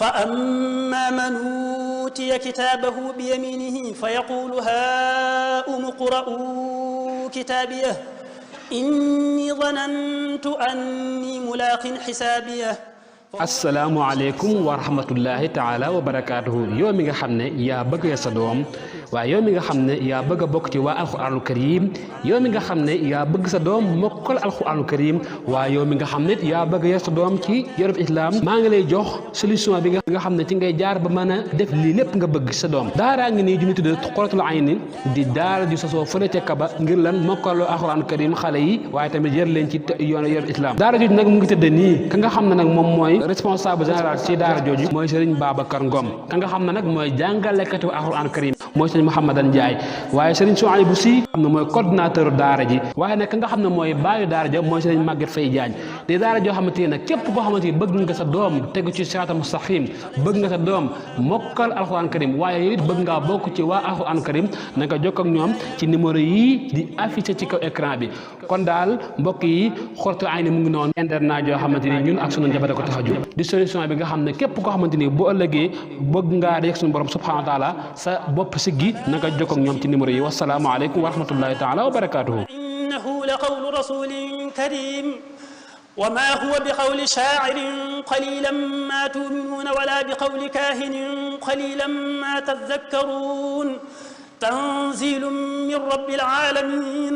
فأما من أوتي كتابه بيمينه فيقول هاؤم اقرءوا كتابيه إني ظننت أني ملاق حسابيه. asalaamaaleykum wa rahmatullahi taala wa barakaatuhu yow mi nga xam ne yaa bëgg ya sa doom waaye yow mi nga xam ne yaa bëgg a bokk ci waa alxuraanul karim yow mi nga xam ne yaa bëgg sa doom mokkal alxuraanul karim waaye yow mi nga xam ne yaa bëgg ya sa doom ci yorub islam maa ngi lay jox solution bi nga xam ne ci ngay jaar ba mën a def lii lépp nga bëgg sa doom daaraa ngi nii ju ñu tuddee Qurratul Ayni di daara ju sosoo fële ca Kaba ngir lan mokkaloo alxuraanul karim xale yi waaye tamit yër leen ci yoonu yorub islam daara jooju nag mu ngi tëdd nii ka nga xam ne nag moom mooy responsable général ci daara jooju mooy Serigne Babacar Ngom ka nga xam ne nag mooy jàngalekatu alxuraan karim mooy Serigne Mouhamadan Ndiaye waaye Serigne Souhaïbou Sy xam ne mooy coordinateur daara ji waaye nag ka nga xam ne mooy baayu daara ja mooy Serigne Maguette Faye Diagne di daara joo xamante ne nag képp koo xamante ni bëgg nga sa doom tegu ci siraatal mustaqiim bëgg nga sa doom mokkal alxuraan karim waaye it bëgg ngaa bokk ci waa alxuraan karim na nga jokk ak ñoom ci numéro yii di affiché ci kaw écran bi kon daal mbokk yi Qurratul Ayni mu ngi noonu internat joo xamante ni ñun ak sunu njaboot ko tax a jóg di solution bi nga xam ne képp koo xamante ni bu ëllëgee bëgg ngaa rek suñu borom subhanahu wa taala sa bopp siggi na nga jokk ak ñoom ci numéro yi wasalaamu aleykum wa rahmatullahi taala wa barakatuhu innahu la qawlu rasulin karim wa ma huwa bi qawli sha'irin qalilan ma tu'minuna wala bi qawli kahinin qalilan ma tadhakkarun tanzilun min rabbil alamin